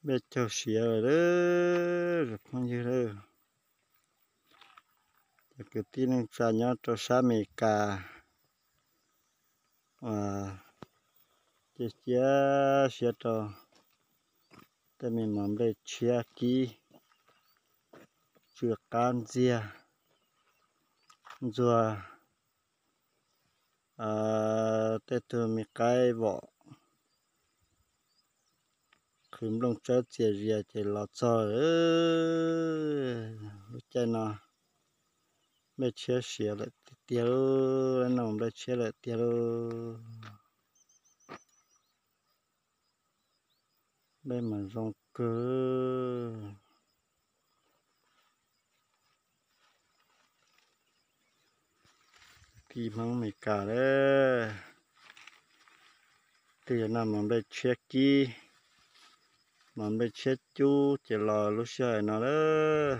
Nplej caug siav lawm, phooj ywg lawm. Cov kwv tij neej tsa nyob rau sab Amelikas uas cia siab rau tej me mos nplej tshiab kib, tsw qab ntxiag, ntxuag tej tug me qaib vom, qhwv nplooj tsawb txias zias ces los txog lub caij no. Nplej tshiab siav lawm tiag tiag lauj, noj nplej tshiab lawm tiag lauj. Nplej mas zoo kawg. Tij Hmoob Amelikas lawm, twb yog noj mos nplej tshiab kib, mos nplej tshiab cub ces los lub sij hawm no lawm.